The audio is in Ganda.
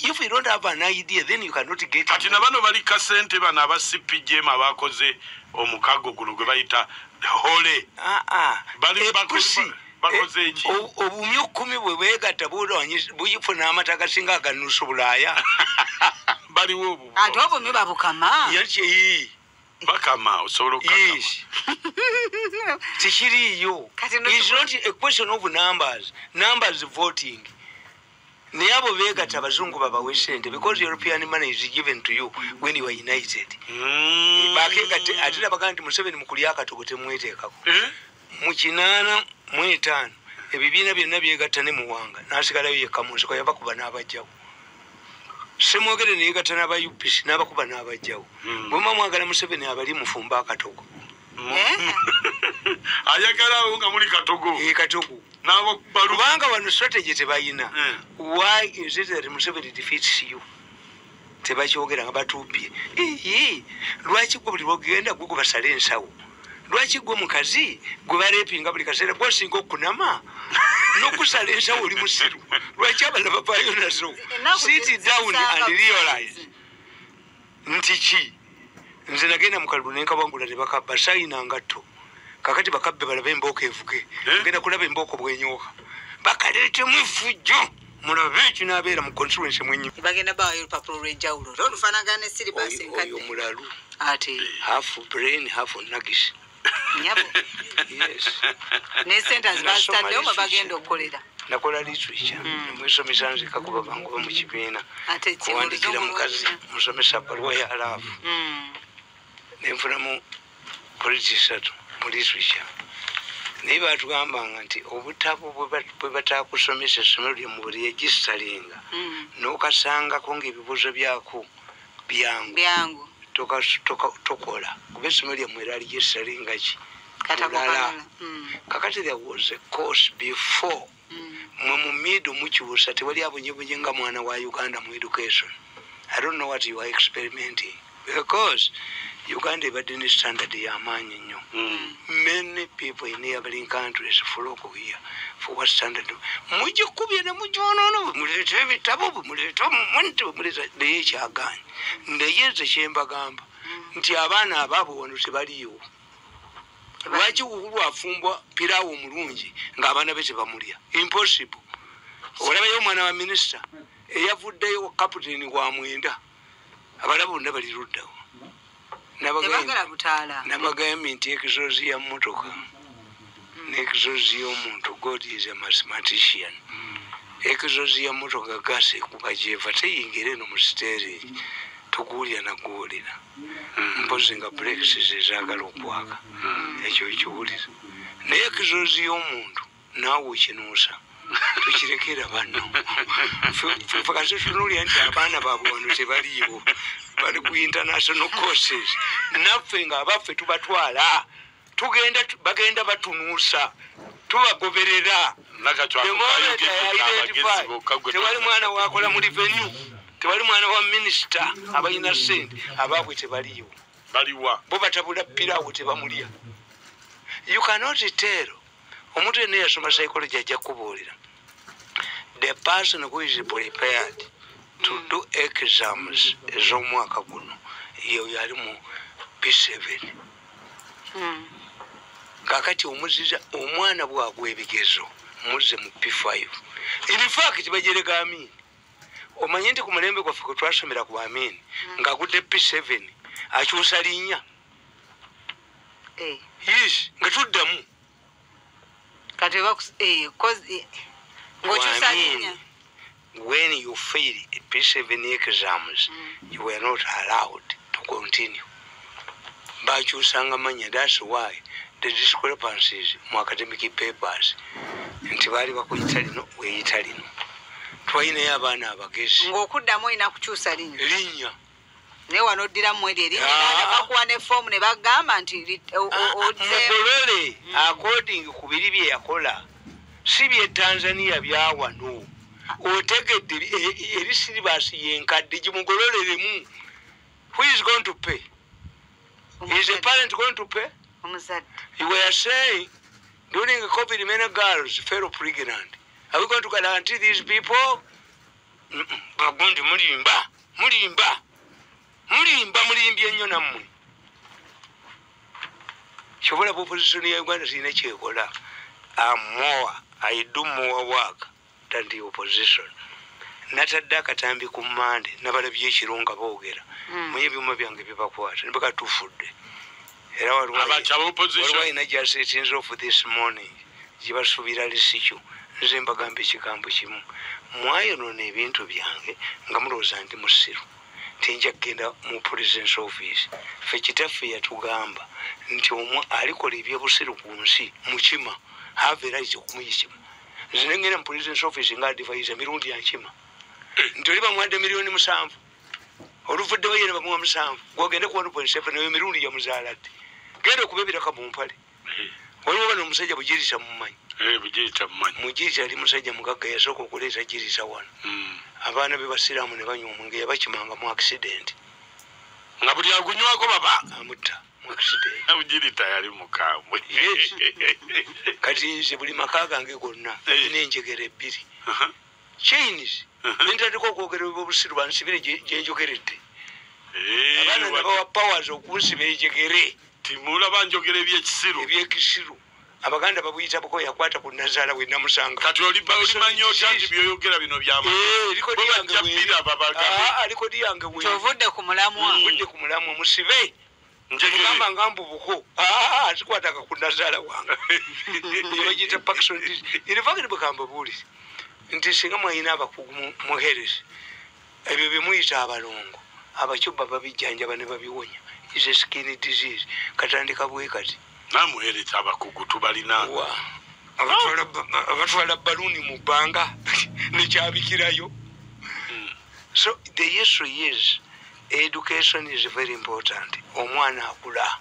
If you don't have an idea, then you cannot get. Kati na bano bali kasente bano aba CPGM abakoze omukago guno gwe bayita hole. Bali bakoze eki? Obumyu 10 bwe bwegatta bufuna amata agasinga aganusu Bulaaya. Baliwo obu. Ate obumyu babukama. Bakama osobola okukakama. Tekiriiyo. It's not a question of numbers. Numbers voting. Naye abo beegatta abazungu babawe sente because European money is given to you when you are united. Bakegatte ate nabagaa nti Museveni mukulya akatogo temweteekako. Mu 85 ebibiina byonna byegatta ne Muwanga n'asigalayo yekka mu nsiko yabakuba n'abajjawo. Semwogere neyegatta n'aba UPC n'abakuba n'abajjawo. Bwe muba mwagala Museveni abali mufumba akatogo. Ayagalawo nga muli katogo. Katogo. Kubanga wano strategy tebayina. Why is it that Museveni defeats you? Tebakyogera nga batubbye. Lwaki gwe buli lwogenda gwe basala ensawo? Lwaki gwe mukazi gwe barepinga buli kaseera gwosinga okunama n'okusala ensawo oli musiru? Lwaki abalala bavaayo nazo? Sit down and realize nti ki nze nagenda mu kalulu ne nkabangula ne bakabba sayina ngatto. Kakati bakabbe balabe embooko evuge. Ngenda kulaba embooko bwenyooka. Bakaleetemu effujjo mulabe ekinaabeera mu constituency mwennyini. Bagenda bawayo olupapula olw'enjawulo olufaanagana ne siribaasi enkadde. Oyo mulalu. Ate half brain half nugget. Nyabo. Yes. Ne centers bazitaddewo mwe bagenda okukolera. Nakola literature. Mwesomesa nzeka kuba bangu mu kibiina. Kuwandiikira mukazi musomesa bbaluwa ya love. Nenfunamu polisi 3 mu literature. Naye baatugambanga nti obutabo bwe bataakusomesa essomero lye mu buli registeringa n'okasangako ng'ebibuuzo byako byangu. Tokola kuba essomero lyammwe era registeringa ki? Kakati there was a course before. Mwe mu middle mukyusa tewali abonyebonye nga mwana wa Uganda mu education. I don't know what you are experimenting because Uganda ebadde ne standard y'amaanyi nnyo. Many people in neighboring countries flock here for what standard. Mugikubye ne mugyonoona bwe muleeta ebitabo bwe muleeta omuntu muleeta naye ekyagaanyi. Naye nze kye mbagamba nti abaana abaabwe wano tebaliiwo. Lwaki Uhuru afumbwa piraawo omulungi ng'abaana be tebamulya? Impossible. Olabayo omwana wa minisita eyavuddeyo kaputeni wa 9 abalala bonna bali luddawo. Nabagambye nti ekizozi ya mmotoka n'ekizozi y'omuntu, God is a mathematician. Ekizozi ya mmotoka gaasi ekuba gyeva teyingira eno mu siteeringi toguwulira naguwulira. Mpozi nga brakes zezaagala okwaka ekyo ekiwulira. Naye ekizozi y'omuntu naawe okinuusa tukirekera banno. Ffe kati tutunuulira nti abaana baabwe wano tebaliiwo bali ku international courses. Naffe ng'abaffe tubatwala tugenda bagenda batunuusa tubagoberera. Tewali mwana wakola mu revenue, tewali mwana wa minisita abalina ssente abaabwe tebaliiwo. Baliwa. Bo batabula piraawo tebamulya. You cannot tell. Omuntu yenna eyasoma psychology ajja kukubuulira. The person who is prepared to do exams ez'omwaka guno yeyo yali mu P7. Kakati omuziza omwana bwagwa ebigezo muzze mu P5. In fact bajerega Amin. Omanye nti ku mulembe gwaffe kwe twasomera ku Amin ng'agudde P7 akyusa linnya. Yes, nga tuddamu. Kati ng'okyusa linnya. When you fail P7 exams, you were not allowed to continue. Bakyusanga manya, that's why the discrepancies mu academic papers nti baali bakuyita lino weeyita lino. Twalinayo abaana abagezi. Ng'okuddamu olina kukyusa linnya. Linnya. Naye wano oddiramu eryo erinnya bakuwa ne foomu ne bagamba nti mugolole according ku biri bye yakola si bye Tanzania bya wano. Otegedde eri syllabus yenkadde gimugololeremu. Who is going to pay? Is a parent going to pay? You were saying during COVID many girls fell pregnant. Are we going to guarantee these people? Bagundi mulimba mulimba mulimba mulimbye nnyo nammwe. Kyobola opposition ya Uganda sirina kyekola. I do more work than the opposition. Natadde akatambi ku Mmande nabalabye ekiro nga boogera. Muye ebyuma byange bibakwata ne bakatufudde. Era waliwo alina gy'asetinze off this morning gye basuubira lisikyo. Nze mbagamba ekigambo kimu, mwayonoona ebintu byange nga mulowooza nti musiru, tinja kugenda mu president's office. Ffe kitaffe yatugamba nti omwa alikola ebyobusiru ku nsi mukima have a right okumuyisima. Nze nengenda mu president's office nga advisor mirundi yankima nti oli bamuwadde 7,000,000 oluvuddewo ye ne bamuwa 7 gwogende ku 1.7 eyo mirundi yamuzaala ddi? Genda okuba ebiraka mu mpale. Waliwo bano omusajja Bugirisa mumanyi. Bugirisa mumanyi. Mugirisa yali musajja mugagga, yasooka okuleeta Girisa wano. Abaana be basiraamu ne banywa omwenge, yabakimanga mu accident. Nga buli agunywako baba amutta mu accident. Bugirisa yali mukambwe. Yes. Kati nze buli maka gange gonna nina enjegere 2. Chains. Nentandika okwogera obusiru bansibire gye njogeredde. Abaana nabawa powers okunsiba enjegere. Timulaba njogera ebyekisiru. Ebyekisiru. Abaganda babuyita buko yakwata ku nazaala we namusanga. Kati olimanya otya nti byoyogera bino byama? Likodi yange we. Tovudde ku mulamwa. Nvudde ku mulamwa musibe. Mugamba nga mbu buko. Sikwatanga ku nazaala wange. Bagiyita Parkinson disease. In fact bwe buulire nti singa mwalina abakugu mu health, ebyo bye muyita abalongo, abacuba babijjanjaba ne babiwonya. Is a skin disease. Katandika bwe kati. Namuhereza abakugu tubalina. Abatwala baluni mu bbanga nekyabikirayo. So the issue is education is very important. Omwana akula.